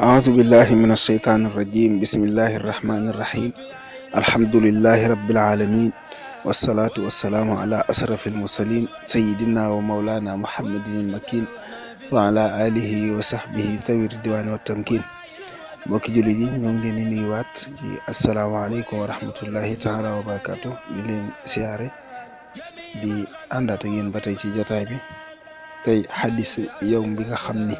أعوذ بالله من الشيطان الرجيم بسم الله الرحمن الرحيم الحمد لله رب العالمين والصلاة والسلام على أشرف المرسلين سيدنا ومولانا محمد المكين وعلى آله وصحبه ذوي الرضوان والتمكين mbokki jullit yi ñoo ngi leen di nuyuwaat ci asalaamaaleykum wa rahmatullahi taala wa barakaatu di leen siyaare di àndaat ak yéen ba tey ci jotaay bi tey xadis yow bi nga xam ni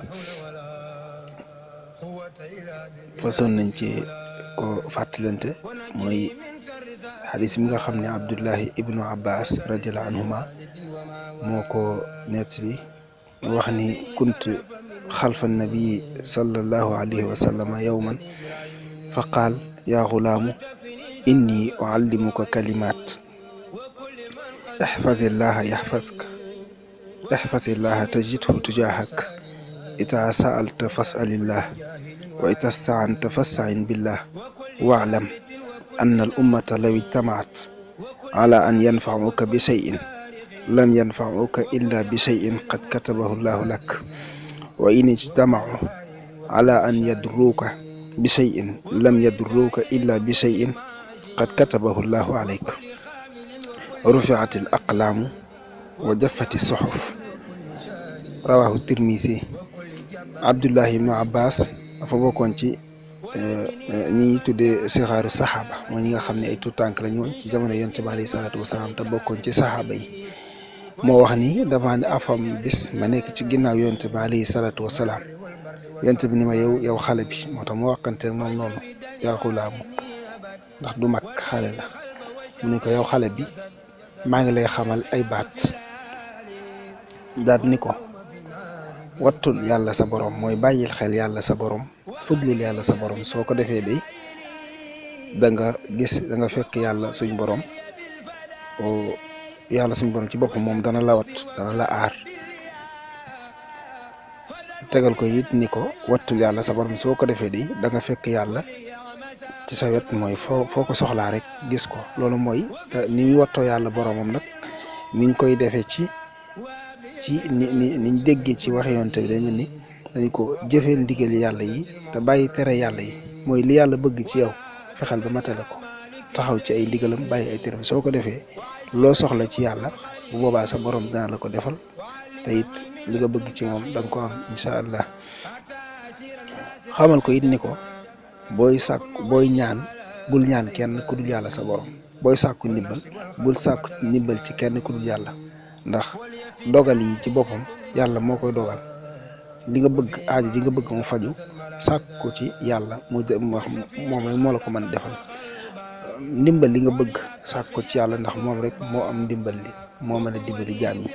façon nañ ci ko fàttalante mooy xadis bi nga xam ne Abdullahi ibnu Abbas radiallahu anhuma moo ko nettali wax ni kunt خلف النبي صلى الله عليه وسلم يوما فقال يا غلام إني أعلمك كلمات احفظ الله يحفظك احفظ الله تجده تجاهك إذا سألت فاسأل الله وإذا استعنت فاستعن بالله واعلم أن الأمة لو اجتمعت على أن ينفعوك بشيء لم ينفعوك إلا بشيء قد كتبه الله لك وإن اجتمعوا على أن يضروك بشيء لم يضروك إلا بشيء قد كتبه الله عليك رفعت الأقلام وجفت الصحف رواه الترمذي عبد الله بن عباس dafa bokkoon ci ñi tuddee sixaaru saxaaba mooy ñi nga xam ne ay tuutànk la ñoon ci jamono yonent bi alayhi salaatu wasalaam te bokkoon ci saxaaba yi moo wax ni dafa ne afam bis ma nekk ci ginnaaw yonent bi alayhi salaatu wasalaam yonent bi ni ma yow xale bi moo tax mu waxante moom noonu yaa xulaamu ndax du mag xale la mu ne ko yow xale bi maa ngi lay xamal ay baat daat ni ko wattul yàlla sa borom mooy bàyyil xel yàlla sa borom fuglul yàlla sa borom soo ko defee day da nga gis da nga fekk yàlla suñ borom yàlla suñ borom ci boppam moom dana la wat dana la aar tegal ko it ni ko wattul yàlla sa borom soo ko defee day da nga fekk yàlla ci sa wet mooy foo ko soxlaa rek gis ko loolu mooy te ni muy wattoo yàlla boromam nag mi ngi koy defee ci niñ déggee ci waxe yonte bi day mel ni dañ ko jëfeel ndigal yàlla yi te bàyyi tere yàlla yi mooy li yàlla bëgg ci yow fexeel ba matale ko taxaw ci ay ndigalam bàyyi ay tere soo ko defee loo soxla ci yàlla bu boobaa sa borom dana la ko defal te it li nga bëgg ci moom da nga ko am incha allah xamal ko it ni ko booy ñaan bul ñaan kenn ku dul yàlla sa borom booy sàkku ndimbal bul sàkku ndimbal ci kenn ku dul yàlla ndax dogal yi ci boppam yàlla moo koy dogal li nga bëgg aajo ji nga bëgg mu faju sàkk ko ci yàlla moom moo la ko mën defal ndimbal li nga bëgg sàkk ko ci yàlla ndax moom rek moo am ndimbal li moo mën a dimbali jaam yi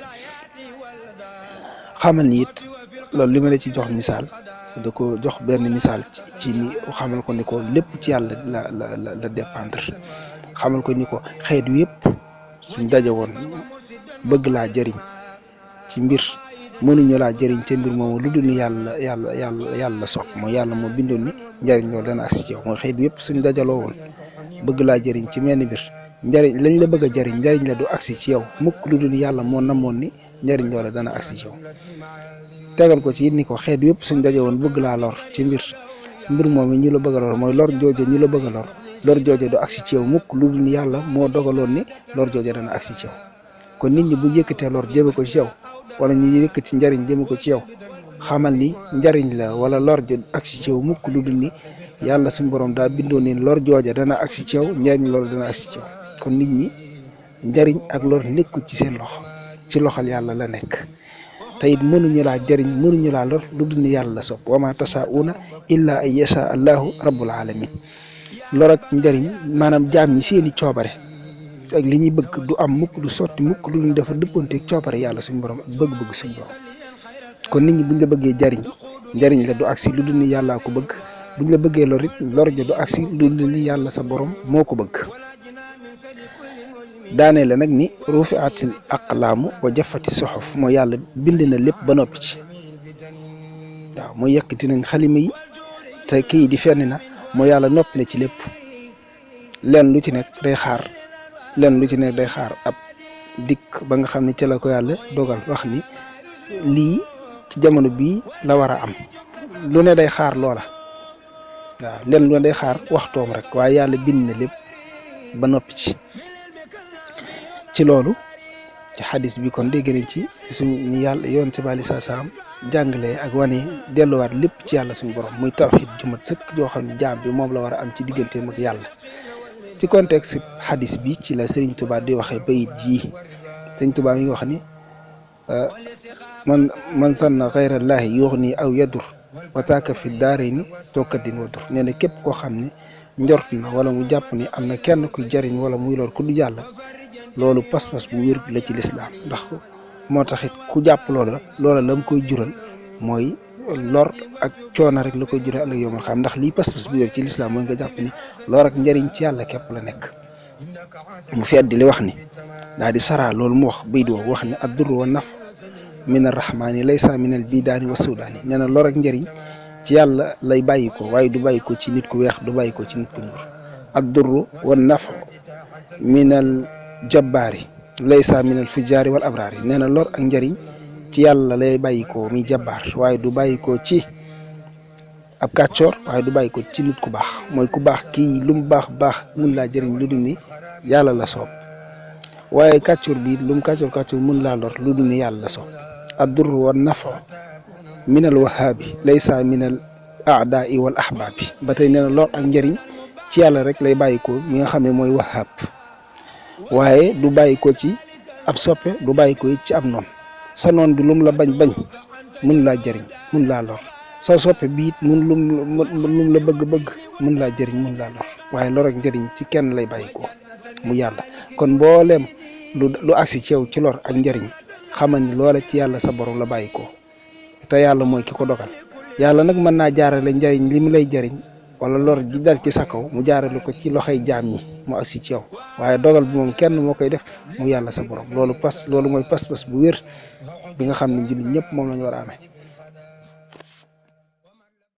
xamal ni it loolu li ma la ci jox misaal da ko jox benn misaal ci ni xamal ko ni ko lépp ci yàlla la dépendre xamal ko ni ko xeet wi yëpp suñ daje woon bëgg laa jëriñ ci mbir mënuñu laa jëriñ ca mbir moomu lu dul ni yàlla sopp mooy yàlla moo bindoon ni njëriñ loolu dana agsi ci yow mooy xëy yëpp suñu dajaloo woon bëgg laa jëriñ ci menn mbir njëriñ lañ la bëgg a jëriñ njëriñ la du agsi ci yow mukk lu dul ni yàlla moo namoon ni njëriñ loola dana agsi ci yow tegal ko ci it ni ko xeet yëpp suñu daje woon bëgg laa lor ci mbir moomu ñu la bëgg a lor mooy lor jooje ñu la bëgg a lor jooje du agsi ci yow mukk lu dul ni yàlla moo dogaloon ni lor jooje dana agsi ci yow kon nit ñi bu yëkkatee lor jëme ko ci yow wala ñu yëkkati njariñ jëme ko ci yow xamal ni njariñ la wala lor jo agsi ci yow mukk lu dul ni yàlla suñu borom daa bindoo ni lor jooja dana agsi ci yow njariñ loolu dana agsi ci yow kon nit ñi njariñ ak lor nekkul ci seen loxo ci loxal yàlla la nekk te it mënuñu laa jariñ mënuñu laa lor lu dul ni yàlla la sopp wa ma tasaauna illa an yasha allahu rabbul alamin lor ak njariñ maanaam jaam ñi seeni coobare ak li ñuy bëgg du am mukk du sotti mukk lu ñu dafa dëppanteeg coopare yàlla suñu borom ak bëgg-bëgg suñu borom kon nit ñi buñ la bëggee njariñ la du agsi lu dul ni yàllaa ko bëgg buñ la bëggee lor it lor ja du agsi lu dul ni yàlla sa borom moo ko bëgg daanee la nag ni rufiatil aqlaamu wa jafati soxof mooy yàlla bind na lépp ba noppi ci waaw mooy yëkkati nañ xalima yi te kii di fenn na mooy yàlla noppi na ci lépp leen lu ci nekk day xaar ab dikk ba nga xam ne ca la ko yàlla dogal wax ni lii ci jamono bii la war a am lu ne day xaar loola waaw lenn lu day xaar waxtoom rek waaye yàlla bind na lépp ba noppi ci loolu ci xadis bi kon dégg nañ ci suñu yàlla yoon ci bali saa saam jàngale ak wane delluwaat lépp ci yàlla suñu borom muy tawxiid ju mat sëkk joo xam ne jaam bi moom la war a am ci digganteem ak yàlla. ci contexte xadis bi ci la Serigne Touba di waxee bayit jii Serigne Touba mi ngi wax ni man sanna xayrallaahi yuux nii aw yadur wataaka fi daare ni tokkaddin wadur nee na képp koo xam ne njort na wala mu jàpp ni am na kenn kuy jariñ wala muy lor ku du yàlla loolu pas-pas bu wér la ci lislaam ndax moo taxit ku jàpp loola la mu koy jural mooy lor ak coono rek la koy jural ak yow man xam ndax lii pas-pas bu wér ci lislaam mooy nga jàpp ni lor ak njariñ ci yàlla képp la nekk. mu feddi li wax ni daal di saraa loolu mu wax bayit woo wax ni ad-durru wa naf min ar-rahmaani laysa min al-bidaani wa suudaani nee na lor ak njariñ ci yàlla lay bàyyi ko waaye du bàyyi ko ci nit ku weex du bàyyi ko ci nit ku ñuul. ad-durru wa naf min al-jabbaari laysa min al-fujjaari wal abraari nee na lor ak njariñ ci yàlla lay bàyyi ko muy jabbaar waaye du bàyyi ko ci ab kàccoor waaye du bàyyi ko ci nit ku baax mooy ku baax kii lu mu baax mun laa jëriñ lu dul ni yàlla la soob waaye kàccoor bi lu mu kàccoor mun laa lor lu dul ni yàlla la soob. ad-durru wa nafu min al wahaabi laysa min al aadaai wal ahbaabi ba tey nee na lor ak njëriñ ci yàlla rek lay bàyyi ko mi nga xam ne mooy wahaab waaye du bàyyi ko ci ab soppe du bàyyi ko ci ab noon sa noon bi lum la bañ mun laa jëriñ mun laa lor sa soppe bi it lum la bëgg mun laa jëriñ mun laa lor waaye lor ak njëriñ ci kenn lay bàyyi ko mu yàlla kon mbooleem lu agsi ci yow ci lor ak njëriñ xamal ni loola ci yàlla sa borom la bàyyi ko te yàlla mooy ki ko dogal yàlla nag mën naa jaarale njëriñ li mu lay jëriñ wala lor ji dal ci sa kaw mu jaarale ko ci loxoy jaam ñi mu agsi ci yow waaye dogal bi moom kenn moo koy def mu yàlla sa borom loolu mooy pas-pas bu wér bi nga xam ne jullit ñëpp moom la ñu war a amee.